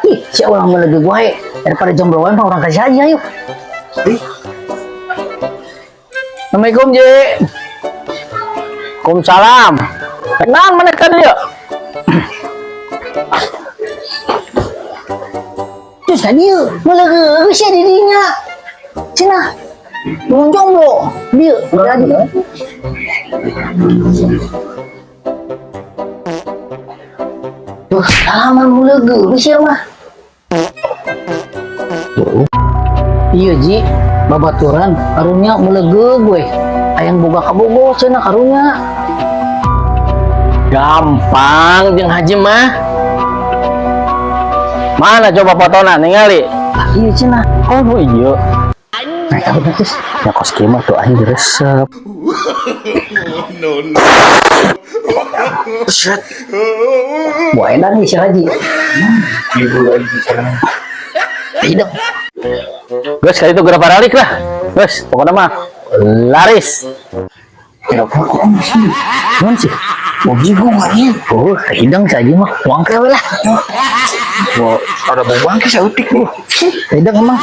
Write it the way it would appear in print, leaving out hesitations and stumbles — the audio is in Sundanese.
Ih, si ulah melegeg wae daripada jomblo wae mah urang kasih aja yuk. Assalamualaikum, Ji. Waalaikumsalam. Kenal mana kan dia? Terus tadi melegeg sih dirinya. Cenah. Mau jomblo. Dia jadi. Tuh, salaman melegeg sih mah. Iya Ji, babaturan karunya melegeg gue. Hayang boga kabogo cenah karunya. Gampang jeung Haji mah. Mana coba fotona ningali? Ah, iya cenah. Oh, nu iya. Nah, tahu terus. Ya kos kieu mah tuh aing resep. No, no. Set. Buah edan nih si Haji. Ibu lagi sekarang. Tidak. Geus kali itu geura paralik lah. Geus, pokoknya mah laris. Ya apa kok sih? Naon sih? Mau bingung aja. Oh, hidang saja mah. Wangke we lah. Wah, ada bau bangke sautik lu. Hidang emang.